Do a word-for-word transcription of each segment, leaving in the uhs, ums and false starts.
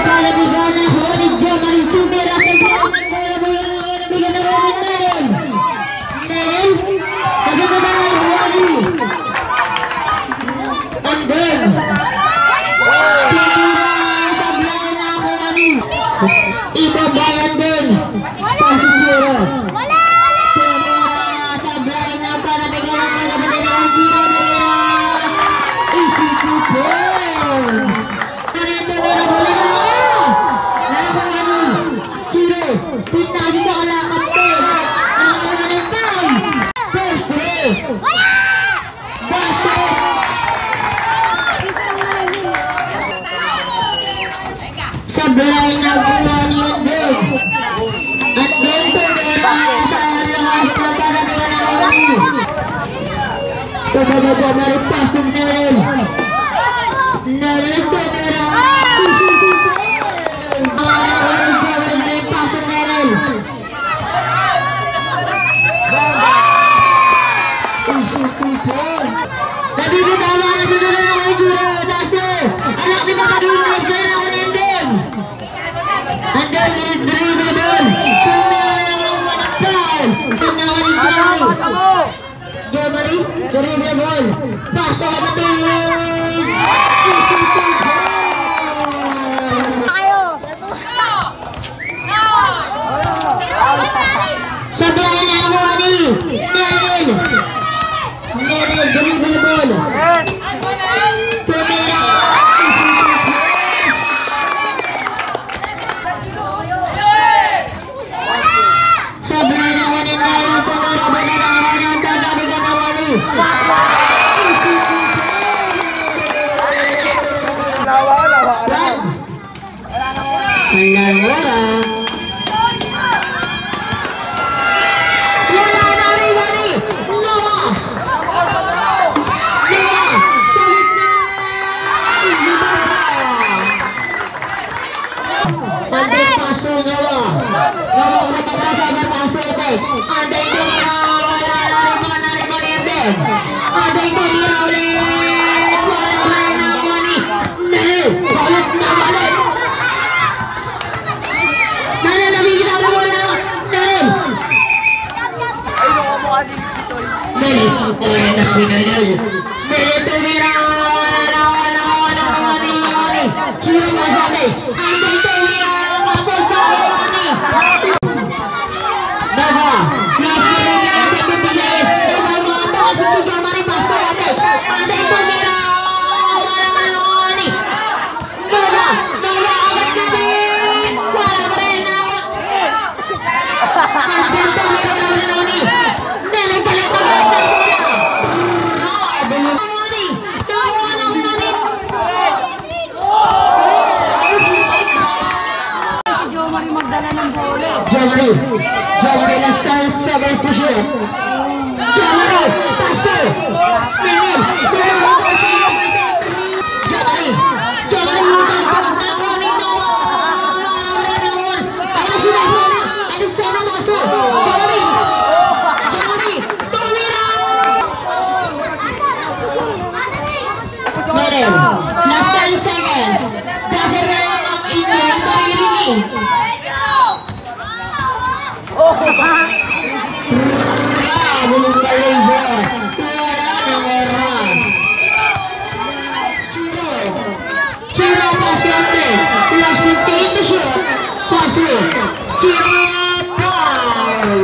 Palabigan na si Ronnie Jomari, tumira sa buwan ng bola, buwan ng bola, bigyan na Ronnie Nel. Nel, sa buwan ng Ronnie. And then, tumira sa buwan ng Ronnie. Ibaba yan din. Pasok, Jero. Tumira sa buwan ng Ronnie, bigyan na Ronnie Jomari. Easy to play. Sablay na buwan yun, Ding. At Ding, pumira sa lahat ng para nila na kayo. Tumababa na rin, pasok na rin. Na rin, pumira. Pasok na rin. Nabibitaw na, nabibitaw na, nabibitaw na, nabibitaw na, anak ni Mama Dulce, kaya na ako nandun. Nandun, dribble ball. Kung na, na, na, foul. Kung na, na, na, foul. Jomari, dribble ball. Pass to kapatid. Sa Brian Amoni. Nel. Nel, dribble ball. Tumira. Sobra naman ang layo, tumira, bola na, Ronald, pagdating ka na wali. Lawa, lawa, lawa. Ang nangura. Wala na rin, wala. Noah! Noah! Sa gitna! Andeng paso, Noah! Noah, wala ka sa andeng paso, okay. Andeng tumira, wala na rin, wala na rin, wala na rin. Andeng tumira ulit! Wala na rin, wala na rin. Nel! Balik na balik! Nel, nabigyan ako ng bola! Nel! Nel! Ay, naku, Nel! Nel, tumira! Wala na, wala na, wala na, wala na, wala na! Sino masabi? Andeng tumira! Tapos na, wala na! Nova! Nasa rin na ang pagpapilay! Nova, mga taas, ito siya, maripas ko, ate! Andeng tumira! Wala na, wala na! Nova! Nova! Agad na rin! Wala pa rin! Andeng tumira! Wala na, wala na! Nene, balik pa ba? Wala! Bravo! Wala na, wala na! Si Jomari magdala ng bola. Jomari. Jomari, last time, seven to shoot. Jomari, pass to. Meron. Jomari. Jomari. Jomari. Jomari. Jomari. Meron. Last ten seconds. Dapat na lang ang inyong maririnig. Bravo, Malaysia! Wala nang oras. Chiro, Chiro, pasyente. Last fifteen to shoot. Paso. Chiro, foul.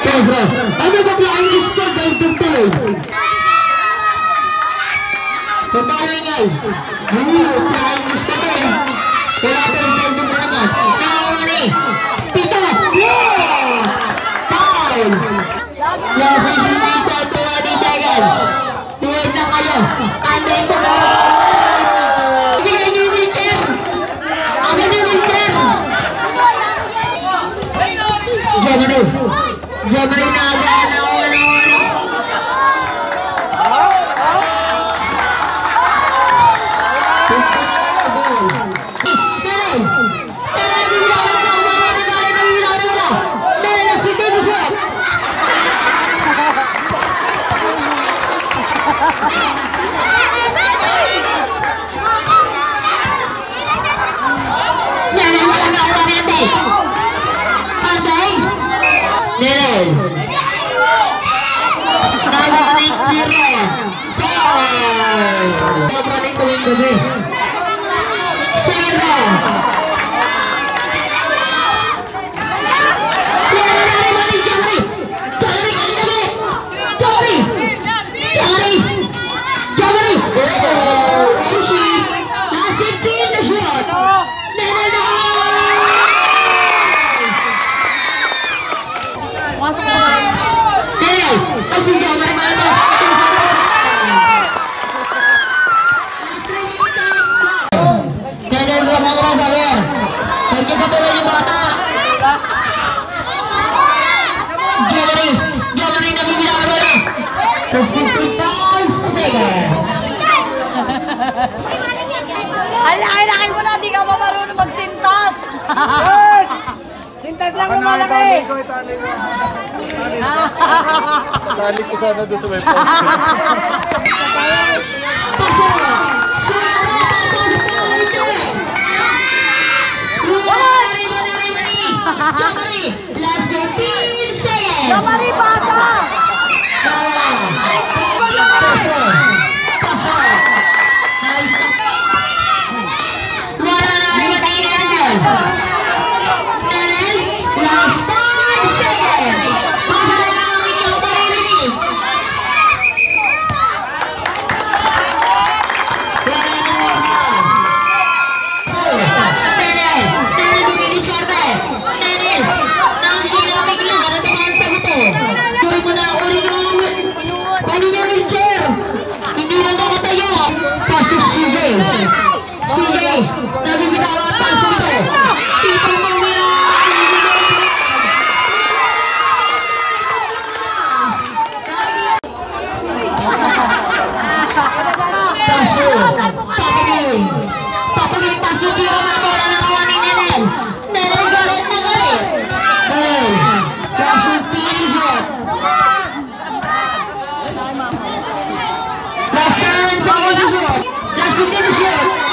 Sobra. Ano ba flying squad ang tutuloy? Sa tayo ingay. Ooh, flying squad. Wala pa rin flying squad naman. Naoni. Pito. Yeah! Foul. Last fifteen to twenty seconds. Tuwid na kayo. Andito na. Bigay niyo yung wheelchair. Ano yung wheelchair? Jomari. Jomari na agad. Ano, ano, ano? Meron. Ay, ay, lakay mo na, di ka pa marunong magsintas. Sintas lang mo, malaki. Itali ko, itali ko. Itali ko sana doon sa may poste. Last fifteen seconds. Sa Maripasa! Wala na rin matira. Dahil last five seconds. Pasa na lang ang inyong sarili. Wala na rin. Dahil, dahil dumidiskarte. Dahil, nang sinabing na, natamaan sa buto. Tuloy mo na, uling-uling. Dali na, Richard. Hindi na makatayo. Pasok si Jay. Si Jay. Nagbibitawan, pasok ito. Tito Manuel. Pasok. Papagay. Papagay, pasok, tira na bola na kawan ni Nenel. Nenel, galit na galit. Nenel. Pasok, tira na shot. Last time, bawal sa shot. Last fifteen shot.